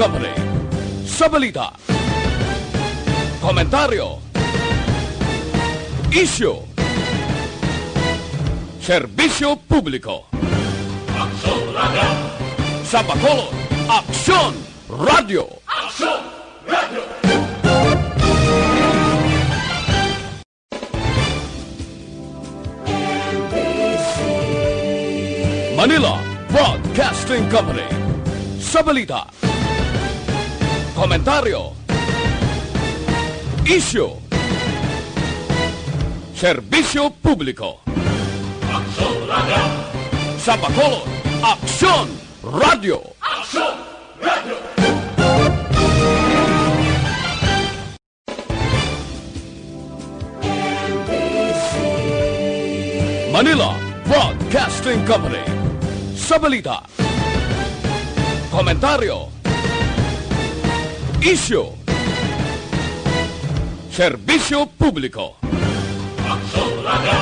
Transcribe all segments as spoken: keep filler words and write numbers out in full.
Company. Sa balita, komentaryo, isyu, serbisyo publiko. Aksyon Radio! Sa Bacolod, Aksyon Radio! Aksyon Radio! Manila Broadcasting Company. Sa balita, komentaryo, isyu, serbisyo publiko. Aksyon Radio! Sa Bacolod, Aksyon Radio! Aksyon Radio! Manila Broadcasting Company. Sa balita, komentaryo, isyu, serbisyo publiko. Aksyon Radio!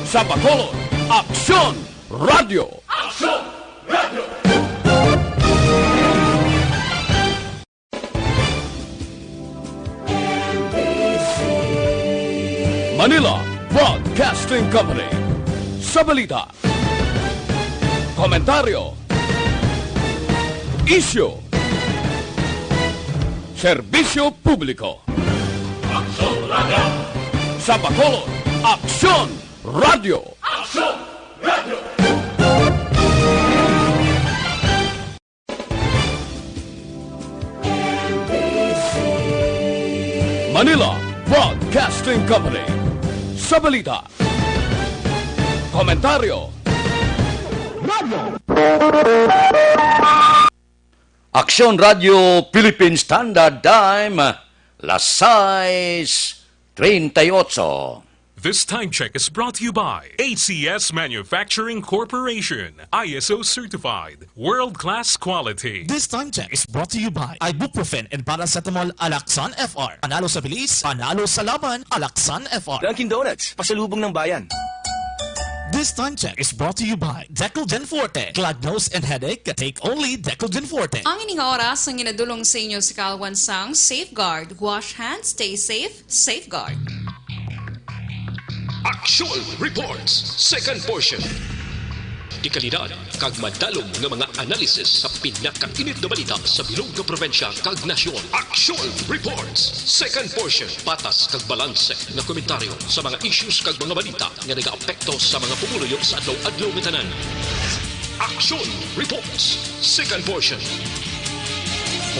Sa Bacolod, Aksyon Radio! Aksyon Radio! Manila Broadcasting Company. Sa balita, komentaryo, isyu, serbisyo publiko. Aksyon Radio! Sa Bacolod, Aksyon Radio! Aksyon Radio! Manila Broadcasting Company. Sa balita, komentaryo, Aksyon Radio Philippine Standard Time, las sais treinta y ocho. This time check is brought to you by A C S Manufacturing Corporation, I S O certified, world-class quality. This time check is brought to you by ibuprofen and paracetamol, Alaxan F R. Panalo sa bilis, panalo sa laban, Alaxan F R. Dunkin' Donuts, pasalubong ng bayan. This time check is brought to you by Decalgen Forte. Glad nose and headache? Take only Decalgen Forte. Ang ining oras ang ginadulong sa inyo sa Kalwan sang Safeguard. Wash hands, stay safe, Safeguard. Action Reports, second portion. Dekalidad kag madalom nga mga analysis sa pinakainit nga balita sa bilog nga probinsya kag nasyon. Action Reports, second portion. Patas kag balanse nga komentaryo sa mga issues kag mga balita nga nagaapekto sa mga pumuluyo sa adlaw-adlaw nga tanan. Action Reports, second portion.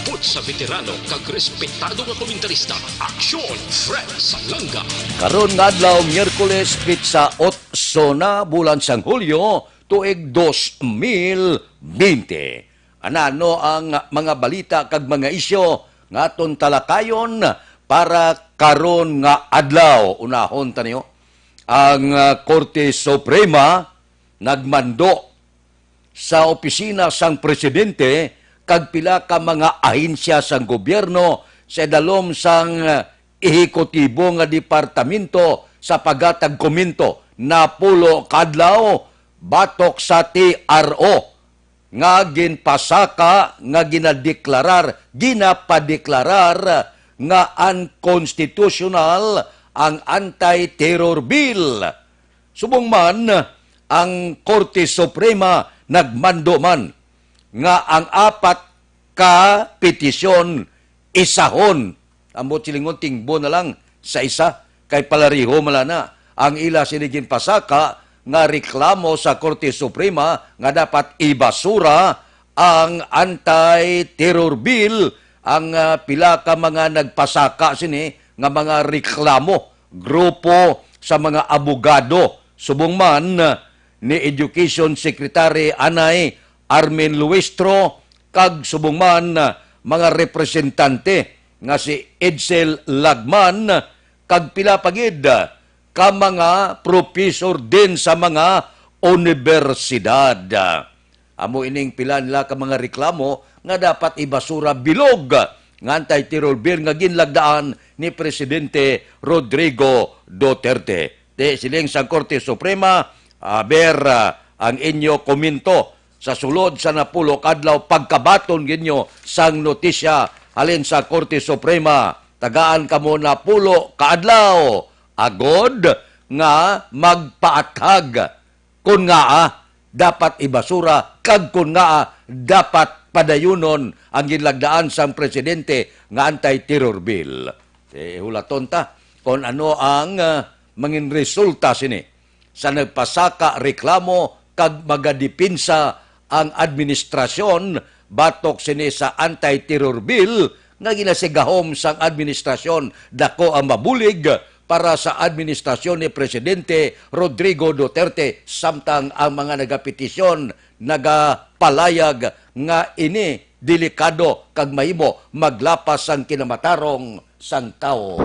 Upod sa veterano kag respetado nga komentarista, Aksyon Fred Salanga. Karon nga adlaw, Miyerkules, pitsa otso na, bulan sang Hulyo, tuig dos mil bente. Anano ang mga balita kag mga isyu nga aton talakayon para karon nga adlaw? Unahon ta niyo, ang, ah, Korte Suprema nagmando sa opisina sang presidente kag pila ka mga ahensya sang gobyerno sa idalom sang ehekutibo nga departamento sa paghatag komento napulo ka adlaw batok sa T R O nga ginpasaka nga ginadeklarar, ginapadeklarar nga unconstitutional ang anti-terror bill. Subong man, ang Korte Suprema nagmando man nga ang apat ka petisyon isahon. Ambot silingon, tingbo na lang sa isa, kay palariho man lang na ang ila sini ginpasaka nga reklamo sa Korte Suprema nga dapat ibasura ang anti-terror bill. Ang, ah, pila ka mga nagpasaka sini nga mga reklamo, grupo sa mga abogado, subong man, ah, ni Education Secretary anay Armin Luistro, kag subong man, ah, mga representante nga si Edsel Lagman, kag pila pa gid, ah, ka mga professor din sa mga unibersidad. Amo ining pila nila ka mga reklamo nga dapat ibasura bilog nga anti-terror bill nga ginlagdaan ni Presidente Rodrigo Duterte. Ti siling sang Korte Suprema, aber, ah, ang inyo komento sa sulod sa napulo ka adlaw pagkabaton gid nyo sang notisya halin sa Korte Suprema. Tagaan kamo napulo ka adlaw agod nga magpaathag kon ngaa dapat ibasura kag kon ngaa dapat padayunon ang ginlagdaan sang presidente nga anti-terror bill. Eh, hulaton ta kon ano ang, ah, mangin resulta sini sa nagpasaka reklamo kag magadepensa ang administrasyon batok sini sa anti-terror bill nga ginasigahom sang administrasyon. Dako ang mabulig para sa administrasyon ni Presidente Rodrigo Duterte, samtang ang mga nagapetisyon nagapalayag nga ini delikado kag mahimo maglapas sang kinamatarong sang tawo.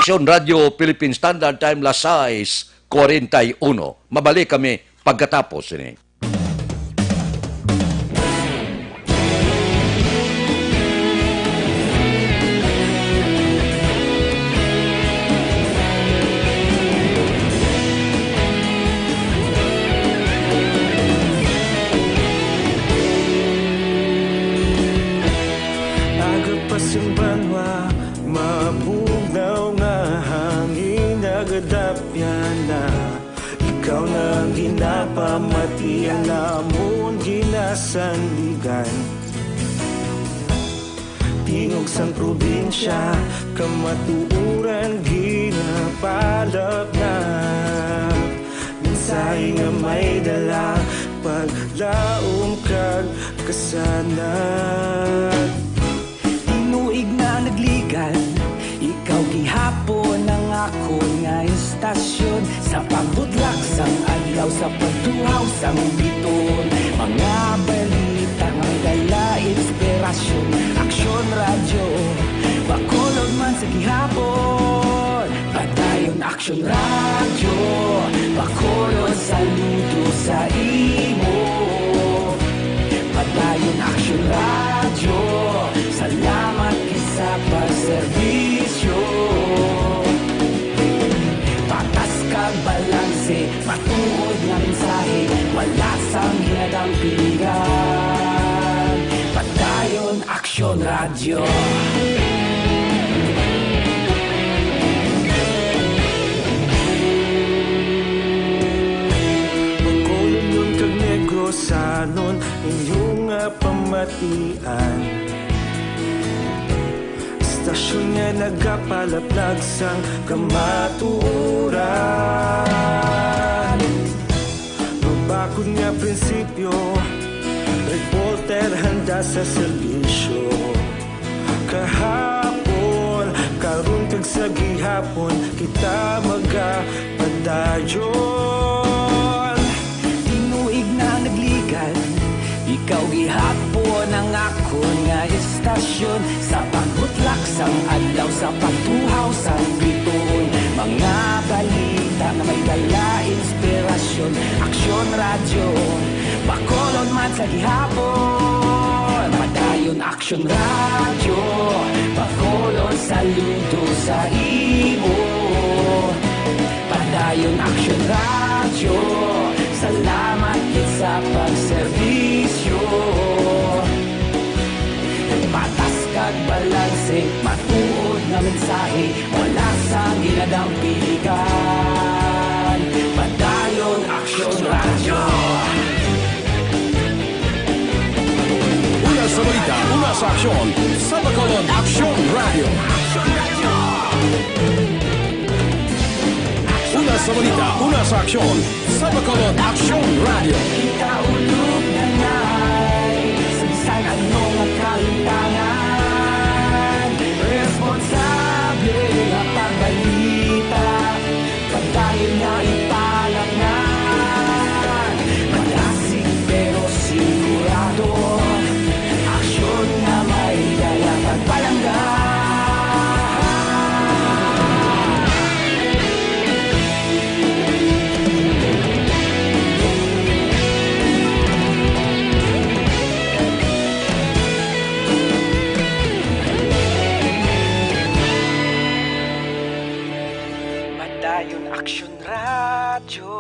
Aksyon Radyo Philippine Standard Time, las sais cuarenta y uno. Mabalik kami pagkatapos sini. Aga pa sing banwa, mabugnaw nga hangin, nagadapyan na. Ikaw na ang ginapamatian namon ginasandigan. Tingog sang probinsya, kamatuoran ginapalapnap. Mensahe nga may dala, paglaom kag kasanag. Tinuig na nagligad, ikaw gihapon ang akon nga istasyon. Sa pagbutlak sang adlaw, sa pagtuhaw sang bituon, mga balita nga may dala inspirasyon. Aksyon Radyo, Bacolod man sa gihapon. Padayon Aksyon Radyo, Bacolod, saludo sa imo. Padayon Aksyon Radyo, salamat gid sa pagserbisyo. Patas kag balanse, matuod nga mensahe, wala sang ginadampigan. Padayon Aksyon Radyo. Bacolodnon kag Negrosanon, inyo nga pamatian. Istasyon nga nagapalaplag sang kamatuoran. Mabakod nga prinsipyo, reporter handa sa serbisyo. Kahapon, karon kag sa gihapon, kita magapadayon. Tinuig na nagligad, ikaw gihapon ang akon nga istasyon. Sa pagbutlak sang adlaw, sa pagtuhaw sang bituon, mga balita nga may dala inspirasyon. Aksyon Radyo, Bacolod man sa gihapon. Padayon Aksyon Radyo, Bacolod, saludo sa imo. Padayon Aksyon Radyo, salamat gid sa pagserbisyo. Patas kag balanse, matuod nga mensahe, wala sang ginadampigan. Padayon Aksyon Radyo. Una sa balita, una sa aksyon, sa Bacolod Aksyon Radyo. Una sa balita, una sa aksyon, sa Bacolod Aksyon Radyo. Kita ulog na ngay, sa bisan ano nga kahitangan, responsable nga pagbalita. Padayon nga ipalapngan, madasig pero sigurado. Aksyon nga may dala pagpalangga. Padayon Aksyon Radyo,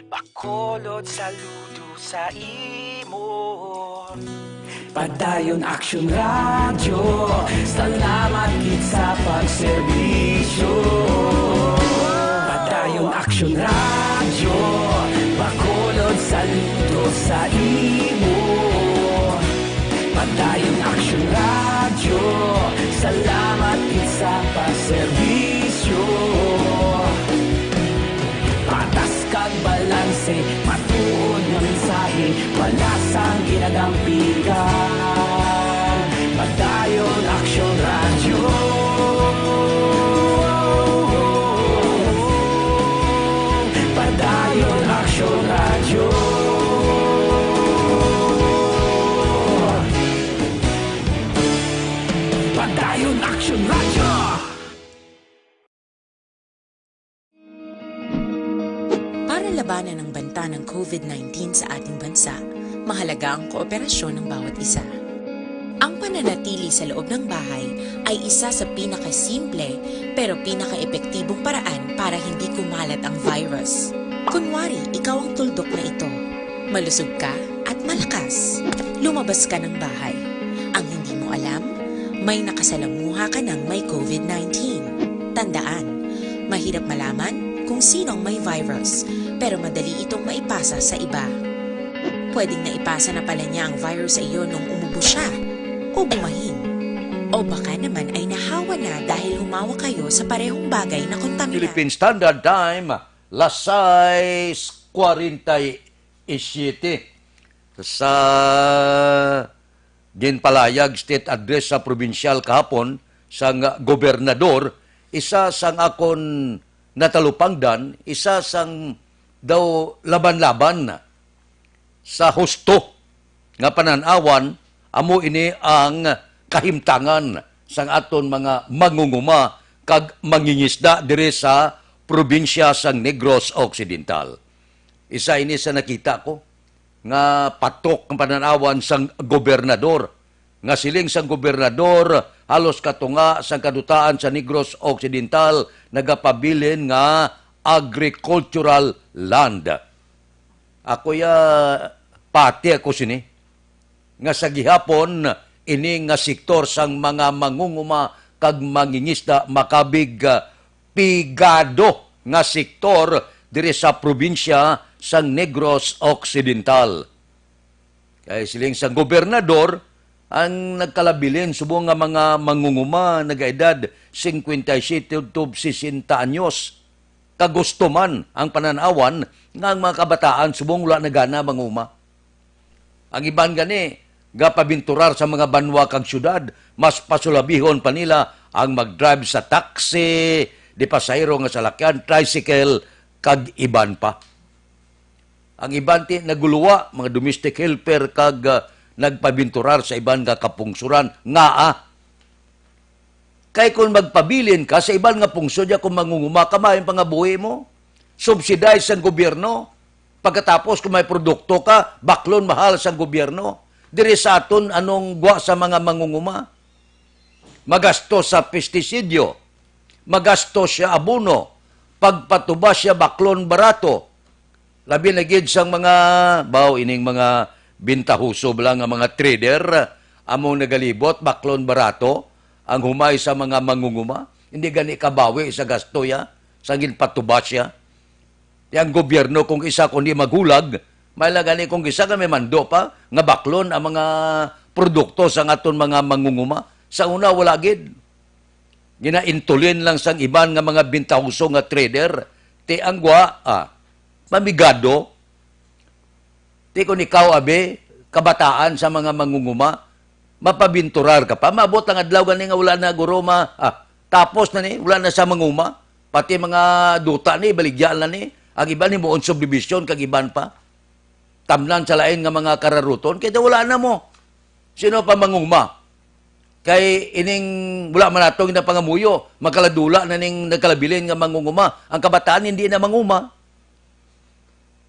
Bacolod, saludo sa imo. Padayon Action Radio, salamat gid sa pagserbisyo. Padayon Action Radio, Bacolod saludo sa imo. Padayon Action Radio, salamat gid sa pagserbisyo. Patas kag balanse, matuod nga mensahe, wala sang ginadampigan. Padayon Action Radio. Padayon Action Radio. Padayon Action Radio. Para labanan ang banta ng COVID nineteen sa ating bansa, mahalaga ang kooperasyon ng bawat isa. Ang pananatili sa loob ng bahay ay isa sa pinakasimple pero pinakaepektibong paraan para hindi kumalat ang virus. Kunwari, ikaw ang tuldok na ito. Malusog ka at malakas. Lumabas ka ng bahay. Ang hindi mo alam, may nakasalamuha ka ng may COVID nineteen. Tandaan, mahirap malaman kung sino ang may virus, pero madali itong maipasa sa iba. Pwedeng naipasa na pala niya ang virus sa iyo nung umubo siya, o bumahin. O baka naman ay nahawa na dahil humawak kayo sa parehong bagay na kontaminante. Philippine Standard Time, las sais cuarenta y siete. Sa ginpalayag state address sa probinsyal kahapon sang gobernador, isa sang akon natalupangdan, isa sang daw laban-laban sa husto nga panan-awan, amo ini ang kahimtangan sang aton mga mangunguma kag mangingisda diri sa probinsya sang Negros Occidental. Isa ini sa nakita ko nga patok ang panan-awan sang gobernador, nga siling sang gobernador, halos katunga sang kadutaan sa Negros Occidental nagapabilin nga agricultural land. Ako ya, pati ako sini nga sa gihapon ini nga sektor sang mga mangunguma kag mangingisda makabig, ah, pigado nga sektor diri sa probinsya sang Negros Occidental. Kay siling sang gobernador, ang nagkalabilin subong nga mga mangunguma nagaedad cincuenta y siete to sesenta anyos. Kagusto man ang panan-awan nga ang mga kabataan subong wala na gana manguma. Ang iban gani gapabinturar sa mga banwa kag syudad, mas pasulabihon pa nila ang mag-drive sa taxi, di pasahero nga salakyan, tricycle, kag iban pa. Ang iban ti naguluwa, mga domestic helper, kag, ah, nagpabinturar sa iban nga kapungsuran. Ngaa? Kay kon magpabilin ka sa iban nga pungsod, ya, kung mangunguma ka, maayo ang pangabuhi mo. Subsidize sang gobyerno. Pagkatapos, kung may produkto ka, baklon mahal sang gobyerno. Diri sa aton, anong gwa sa mga mangunguma? Magasto sa pestisidyo, magasto siya abono, pagpatuba siya baklon barato. Labi na gid sang mga, baw, ining mga bintahoso bala nga mga trader, among nagalibot, baklon barato ang humay sa mga mangunguma. Hindi gani kabawi sa gasto ya, sang ginpatuba siya. Ti ang gobyerno kung isa kundi maghulag, may lang gani kung isa nga may mando pa, nga baklon ang mga produkto sang aton mga mangunguma. Sa una, wala gid. Ginaintulin lang sang iban nga mga bintahoso nga trader. Ti ang gwa, ah, mamigado. Ti kon ikaw, abi, kabataan sa mga mangunguma, mapabinturar ka pa. Maabot ang adlaw gani nga wala na guro ma-, ah, tapos na ni, wala na sa manguma. Pati mga duta ni, baligya na ni. Ang iban ni mo subdivision, kag iban pa. Tamnan sa lain nga mga kararuton, kay wala na mo. Sino pa manguma? Kay ining wala man nato ginapangamuyo, makaladula na ning nagkalabilin nga mangunguma. Ang kabataan hindi na manguma.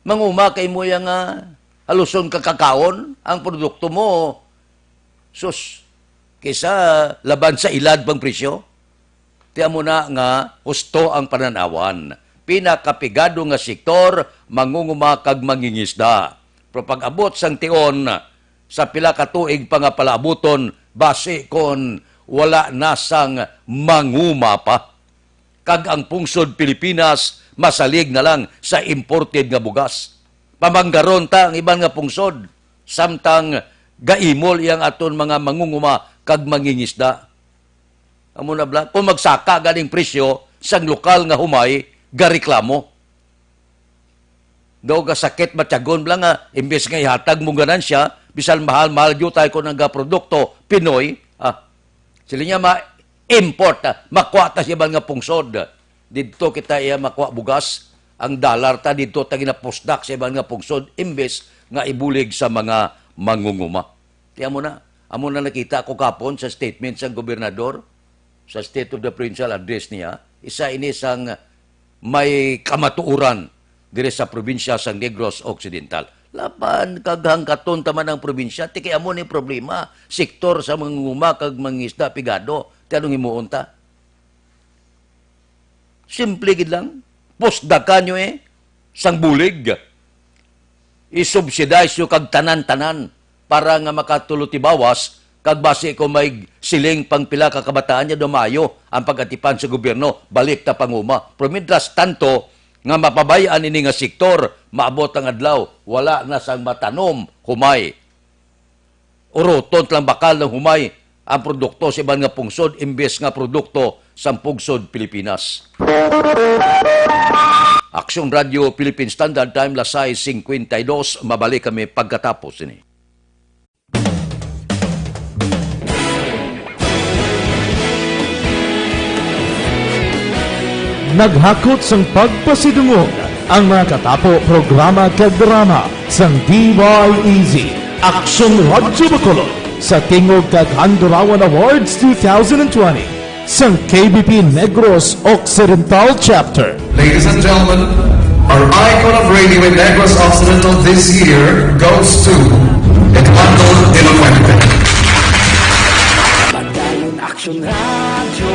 Manguma kay mo yang, ah, haluson ka kakaon ang produkto mo. Sus, kisa laban sa ilad pang presyo. Ti amo na nga husto ang panan-awan. Pinakapigado nga sektor, mangunguma kag mangingisda. Pero pag-abot sang tion, sa pila ka tuig pa nga palaabuton, basi kon wala na sang manguma pa. Kag ang pungsod Pilipinas masalig na lang sa imported nga bugas. Pamanggaron ta ang iban nga pungsod, samtang gaimol iyang aton mga mangunguma kag mangingisda. Amo na bala, kung magsaka ganing presyo sang lokal nga humay, gareklamo. Daw kasakit matyagon bala nga, imbes nga ihatag mo ganansya, bisan mahal-mahal gyud tayo kung ang produkto, Pinoy, ah, sila niya ma-import, ah, makuha ta sa iban nga pungsod. Didto kita iya makuha bugas, ang dollar ta didto ta ginapusdak sa iban nga pungsod, imbes nga ibulig sa mga mangunguma. Kaya mo na, amo na nakita ko kapon sa statement sang gobernador, sa State of the Provincial Address niya, isa ini sang may kamatuoran diri sa probinsya sang Negros Occidental. Laban kag hangkaton ta man ang probinsya, ti kay amo ni problema, sektor sa mangunguma kag mangisda pigado. Ti anong himuon ta? Simple gid lang. Pusdakan nyo eh, sang bulig. I-subsidize nyo kag tanan-tanan para nga makatulutibawas kag basi kung may siling pang pila ka kabataan niya, dumayo ang pag-atipan sa gobyerno, balik ta panguma. Pero mientras tanto, nga mapabay-an ini nga sektor, maabot ang adlaw, wala na sang matanom, humay. Uroton lang bakal ng humay ang produkto sa iban nga pungsod imbes nga produkto sang pungsod Pilipinas. Aksyon Radio Philippine Standard Time, las sais cincuenta y dos. Mabalik kami pagkatapos ini. Naghakot sang pagpasidungog ang mga katapo, programa kag drama sang D Y E Z, Aksyon Radyo Bacolod, sa Tingog kag Handurawan Awards two thousand twenty sang K B P Negros Occidental Chapter. Ladies and gentlemen, our icon of radio in Negros Occidental this year goes to Eduardo de la Fuente. Padayon Aksyon Radyo,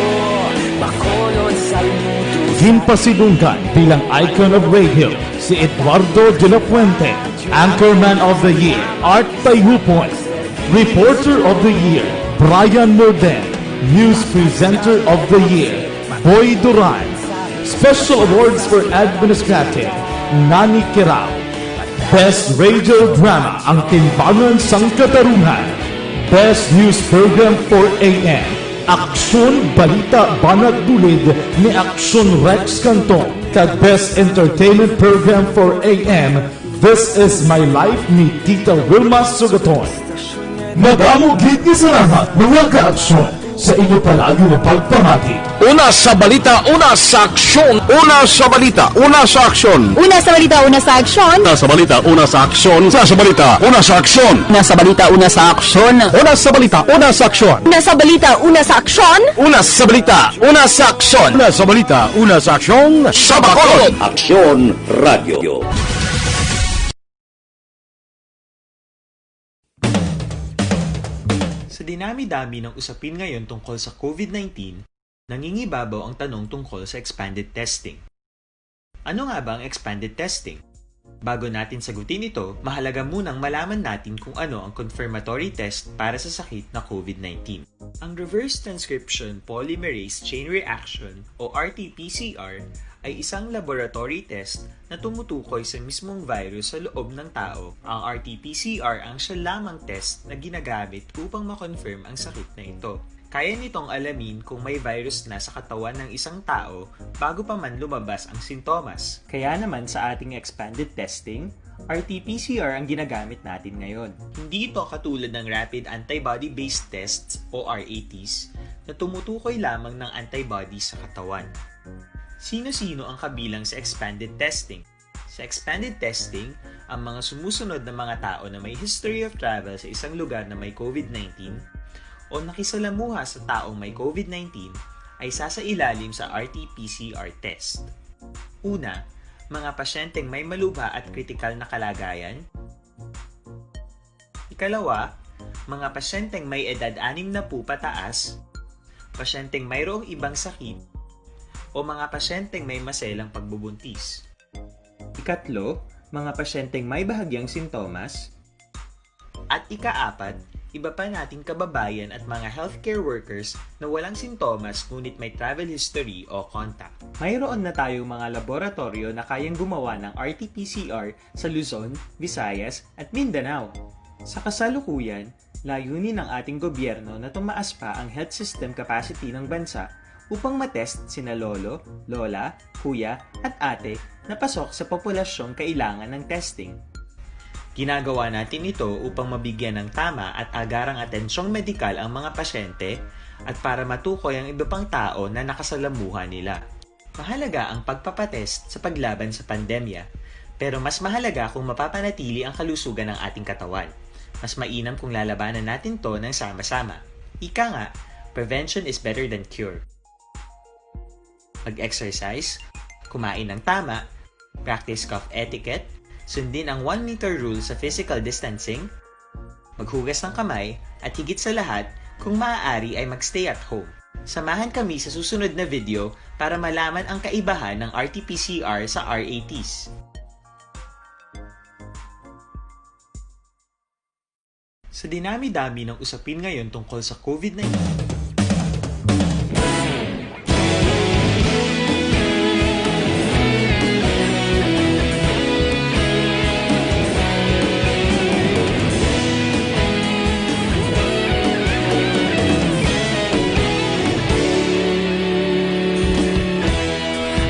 Bacolod, Salmuto. Ginpasidunggan bilang icon of radio si Eduardo de la Fuente, Anchorman of the Year, Art Tayhupon, Reporter of the Year, Brian Morden, News Presenter of the Year, Boy Duran, Special Awards for Administrative, Nani Kirao, Best Radio Drama, Ang Timbangan sang Katarungan. Best News Program for A M, Aksyon Balita Banat Bulid ni Aksyon Rex Cantong. Kag Best Entertainment Program for A M, This Is My Life ni Tita Wilma Sugaton. Madamo gid nga salamat, mga kaaksyon, sa inyo palagi nga pagpamati. Una sa balita, una sa aksyon. Una sa balita, una sa aksyon. Una sa balita, una sa aksyon. Una sa balita, una sa aksyon. Una sa balita, una sa aksyon. Una sa balita, una sa aksyon. Una sa balita, una sa aksyon. Una sa balita, una sa aksyon. Una sa balita, una sa aksyon. Una sa balita, una sa aksyon. Sa Bacolod. Aksyon Radio. Sa dinami-dami ng usapin ngayon tungkol sa COVID nineteen, nangingibabaw ang tanong tungkol sa expanded testing. Ano nga ba ang expanded testing? Bago natin sagutin ito, mahalaga munang malaman natin kung ano ang confirmatory test para sa sakit na COVID nineteen. Ang reverse transcription polymerase chain reaction o R T P C R ay isang laboratory test na tumutukoy sa mismong virus sa loob ng tao. Ang R T P C R ang siya lamang test na ginagamit upang ma-confirm ang sakit na ito. Kaya nitong alamin kung may virus na sa katawan ng isang tao bago pa man lumabas ang sintomas. Kaya naman sa ating expanded testing, R T P C R ang ginagamit natin ngayon. Hindi ito katulad ng rapid antibody-based tests o R A Ts na tumutukoy lamang ng antibody sa katawan. Sino-sino ang kabilang sa expanded testing? Sa expanded testing, ang mga sumusunod na mga tao na may history of travel sa isang lugar na may COVID nineteen o nakisalamuha sa taong may COVID nineteen ay sasailalim sa R T P C R test. Una, mga pasyenteng may malubha at kritikal na kalagayan. Ikalawa, mga pasyenteng may edad anim na po pataas, pasyenteng mayroong ibang sakit, o mga pasyenteng may maselang pagbubuntis. Ikatlo, mga pasyenteng may bahagyang sintomas, at ikaapat, iba pa nating kababayan at mga healthcare workers na walang sintomas ngunit may travel history o contact. Mayroon na tayong mga laboratoryo na kayang gumawa ng R T P C R sa Luzon, Visayas, at Mindanao. Sa kasalukuyan, layunin ng ating gobyerno na tumaas pa ang health system capacity ng bansa upang matest sina lolo, lola, kuya, at ate na pasok sa populasyong kailangan ng testing. Ginagawa natin ito upang mabigyan ng tama at agarang atensyong medikal ang mga pasyente at para matukoy ang iba pang tao na nakasalamuha nila. Mahalaga ang pagpapatest sa paglaban sa pandemya, pero mas mahalaga kung mapapanatili ang kalusugan ng ating katawan. Mas mainam kung lalabanan natin 'to ng sama-sama. Ika nga, prevention is better than cure. Mag-exercise, kumain ng tama, practice cough etiquette, sundin ang one meter rule sa physical distancing, maghugas ng kamay, at higit sa lahat, kung maaari ay mag-stay at home. Samahan kami sa susunod na video para malaman ang kaibahan ng R T P C R sa R A Ts. Sa dinami-dami ng usapin ngayon tungkol sa COVID nineteen,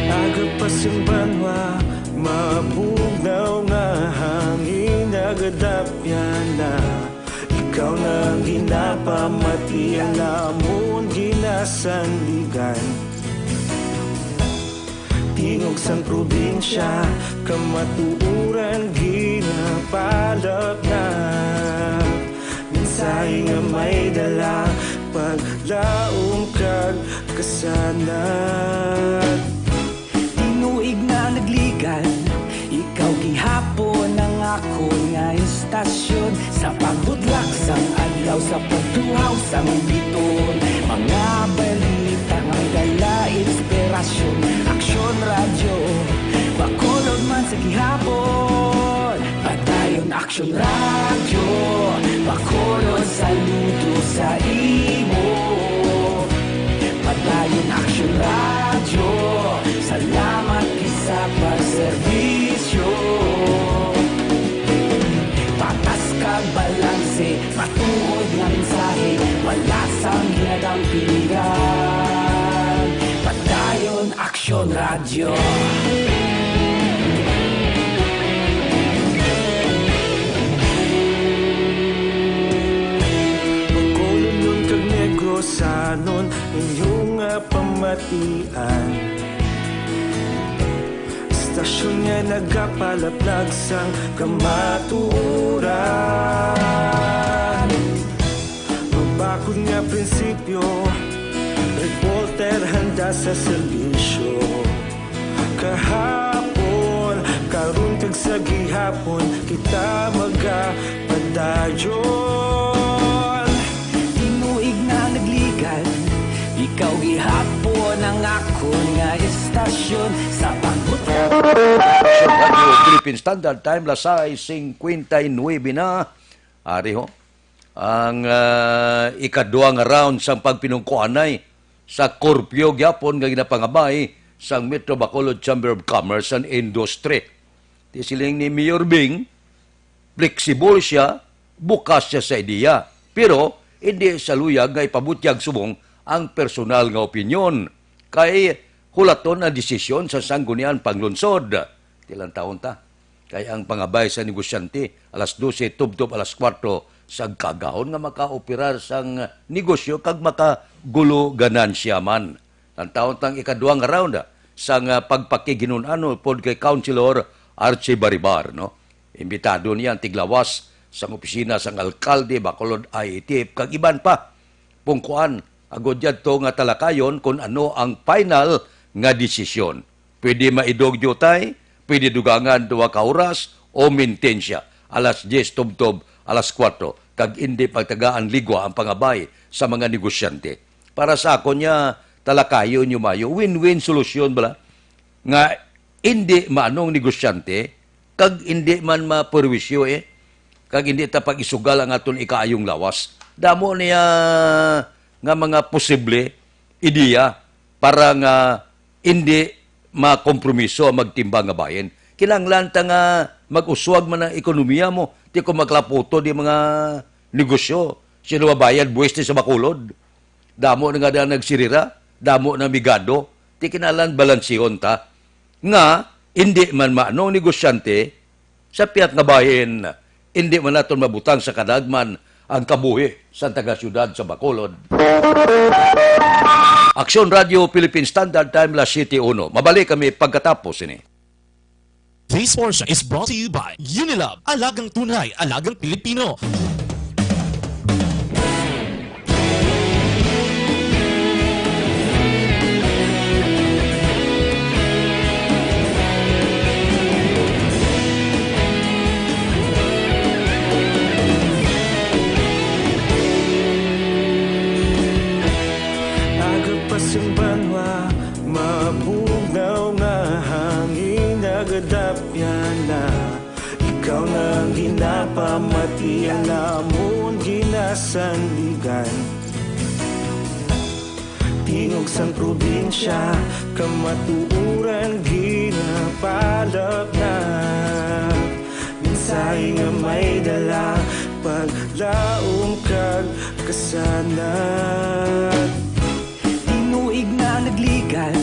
Aga pa sing banwa, mabugnaw nga hangin, nagadapya na. Ikaw na ang ginapamati, ang amon ginasandigan. Tingog sang probinsya, kamatuoran ginapalapnap. Mensahe nga may dala, paglaom kag kasanag. Tinuig na nagligad, ikaw gihapon ang akon nga istasyon. Sa pagbudlak sang adlaw, sa pagtuhaw sang biton, mga balita nga dala inspirasyon. Aksyon Radyo, Bacolod man sa gihapon. Padayon Aksyon Radyo, Bacolod, saludo sa imo. Padayon Aksyon Radyo, salamat gid sa pagserbisyo. Patas kag balanse, matuod nga mensahe, wala sang ginadampigan. Padayon Aksyon Radyo. Bacolodnon kag Negrosanon, inyo nga pamatian. Istasyon nga nagapalaplag sang kamatuoran. Mabakod nga prinsipyo, reporter handa sa serbisyo. Kahapon, karon kag sa gihapon, kita magapadayon. Tinuig na nagligad, ikaw gihapon ang akon nga istasyon sa pagbuta. Action Radio Philippine Standard Time, las sais cincuenta y nueve na. Ari ho, ang, ah, ikadua nga round sang pagpinungkuanay sa curfew gyapon nga ginapangabay sang Metro Bacolod Chamber of Commerce and Industry. Ti siling ni Mayor Bing, flexible siya, bukas siya sa ideya, pero hindi sa luyag nga ipabutyag subong ang personal nga opinyon, kay hulaton ang desisyon sa Sangguniang Panglungsod. Ti lantawon ta, kay ang pangabay sa negosyante alas dose tubtob alas kuwatro sa kaagahon nga makaoperar sang negosyo kag makagulo ganansya man. Lantawon tang ikadua nga round sang, ah, pagpakighinun-an upod kay Councilor Archie Baribar, no? Imbitado niya ang tiglawas sang opisina sang alkalde, Bacolod I A T F, kag iban pa. Pungkuan, agod yadto nga talakayon kon ano ang final nga desisyon. Pwede maidog diutay, pwede dugangan duha ka oras, o mintensya, alas diyes tubtob alas kuwatro, kag indi pagtagaan ligwa ang pangabay sa mga negosyante. Para sa akon niya, talakayon niyo mayo, win-win solusyon bala, nga indi maanong negosyante, kag indi man maperwisyo, eh, kag indi ta pag-isugal ang aton ikaayong lawas. Damo niya nga mga posible ideya para nga indi makompromiso ang magtimbang nga bahin. Kinahanglan ta nga mag-uswag man ang ekonomiya mo, ti kung maglaputo di mga negosyo, sino mabayad buwis ni sa Bacolod? Damo na nga na nagsirira, damo na migado, ti kinahanglan balansihon ta. Nga, indi man maano ang negosyante, sa pihak nga bahin, indi man naton mabutang sa kadagman ang kabuhi sa taga-siyudad sa Bacolod. Aksyon Radio Philippine Standard Time, las siyete uno. Mabalik kami pagkatapos ini. This portion is brought to you by Unilab, alagang tunay, alagang Pilipino. Aga pa sang banwa, mabugnaw nga hangin nagadapyan na. Ikaw na ang ginapamati, ang amon ginasandigan. Tingog sang probinsya, kamatuoran ginapalapnap. Mensahe nga may dala, paglaom kag kasanag. Tinuig na nagligan,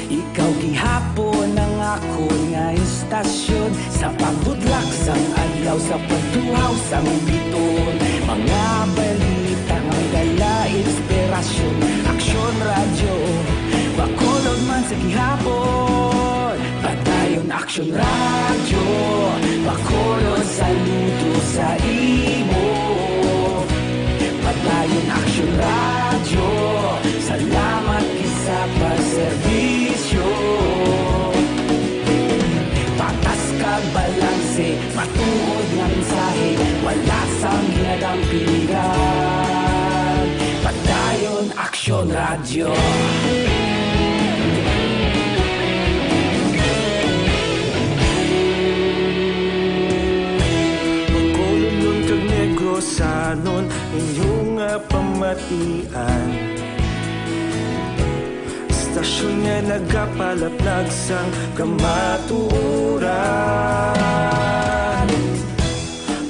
ikaw gihapon ang akon nga istasyon. Sa pagbutlak sang adlaw, sa pagtuhaw sang biton, mga balita nga may dala inspirasyon. Aksyon Radyo, Bacolod man sa gihapon. Padayon Aksyon Radyo, Bacolod, saludo sa imo. Padayon Aksyon Radyo, salamat gid sa pagserbisyo. Patas kag balanse, matuod nga mensahe, wala sang ginadampingan. Padayon Aksyon Radyo. Bacolodnon kag Negrosanon, inyo nga pamatian. Istasyon nga nagapalaplag sang kamatuoran.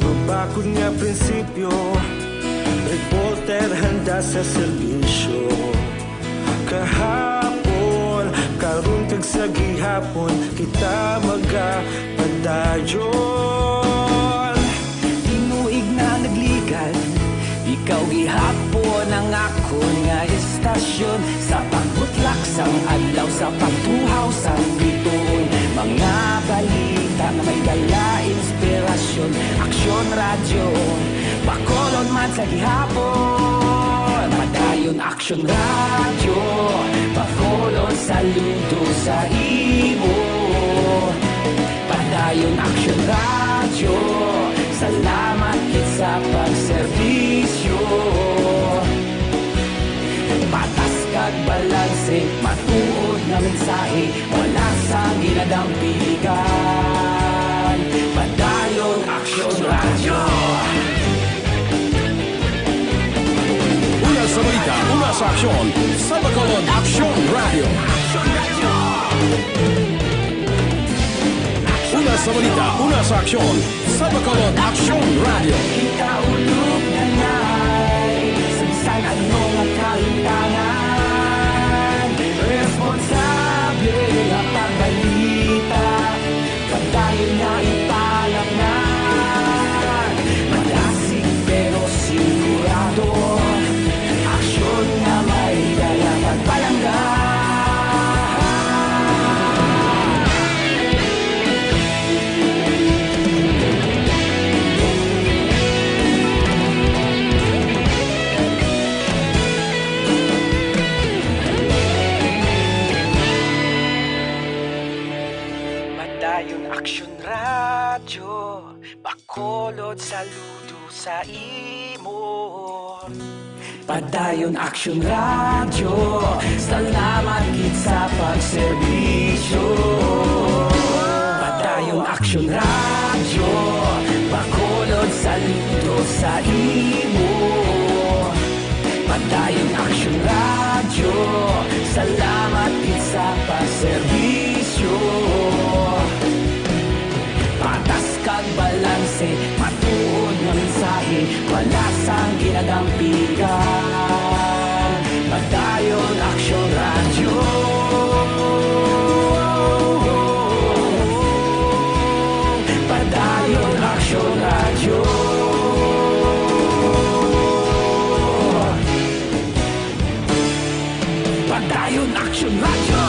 Mabakod nga prinsipyo, reporter handa sa serbisyo. Kahapon, karon kag sa gihapon, kita magapadayon. Tinuig na nagligan, ikaw gihapon ang akon nga istasyon. Sa pagbutlak sang adlaw, sa pagtuhaw sang bituon, mga balita nga may dala inspirasyon. Aksyon Radyo, Bacolod man sa gihapon. Padayon Aksyon Radyo, Bacolod, saludo sa imo. Padayon Aksyon Radyo, salamat gid sa pagserbisyo. Patas kag balanse, matuod nga mensahe, wala sang ginadampingan. Padayon Aksyon Radyo. Una sa balita, una sa aksyon, sa Bacolod Aksyon Radyo. Una sa balita, una sa aksyon, sa Bacolod Aksyon Radyo. Kita ulog na na'y sa bisan ano nga kahintangan. Responsable nga pagbalita, padayon nga ipalapngan. Madasig pero sigurado, aksyon nga may dala pagpalangga. Padayon Aksyon Radyo, Bacolod, saludo sa imo. Padayon Aksyon Radyo, salamat gid sa pagserbisyo. Padayon Aksyon Aksyon Radyo, Bacolod, saludo sa imo. Padayon Aksyon Radyo, salamat gid sa paserbisyo. Patas kag balanse, matuod nga mensahe, wala sang ginagampigan. Padayon Aksyon Radyo. Padayon Aksyon Radyo. Padayon Aksyon Radyo.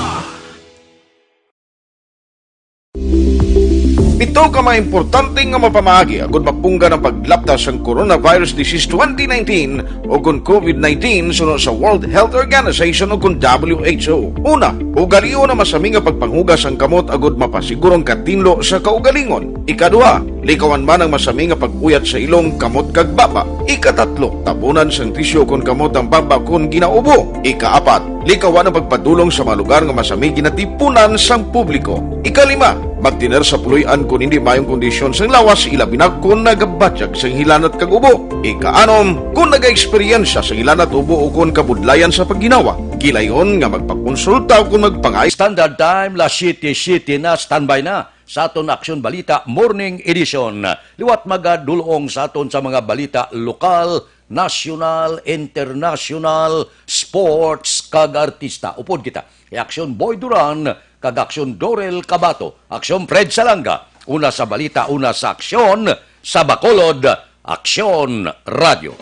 Pito ka mga importante nga mapamaagi agud mapunggan ang paglapta sang coronavirus disease twenty nineteen o kon COVID nineteen suno sa World Health Organization o kon W H O. Una, ugalion ang masami nga pagpanghugas ang kamot agud mapasiguro ang katinlo sa kaugalingon. Ikaduha, likawan man ang masami nga pag-uyat sa ilong, kamot kag baba. Ikatatlo, tabunan sang tisyo kon kamot ang baba kon ginaubo. Ikaapat, likawan ang pagpadulong sa mga lugar nga masami ginatipunan sang publiko. Ikalima, magtener sa puloy-an kon hindi maayong kondisyon sang lawas, ilabi na kon nagabatyag sang hilanat kag ubo. Ikaanom, kon nagaeksperyensya sang hilanat, ubo o kon kabudlayan sa pagginawa, gilayon nga magpakonsulta o kon magpangay. Standard Time, las siete siete na, standby na sa aton Aksyon Balita Morning Edition. Liwat magadulong sa aton sa mga balita lokal, nasyonal, internasyonal, sports, kag artista. Upod kita kay Aksyon Boy Duran kag Aksyon Dorel Cabato, Aksyon Fred Salanga. Una sa balita, una sa aksyon, sa Bacolod, Aksyon Radyo.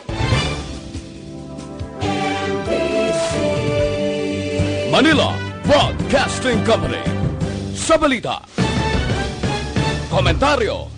Manila Broadcasting Company. Sa balita, komentaryo,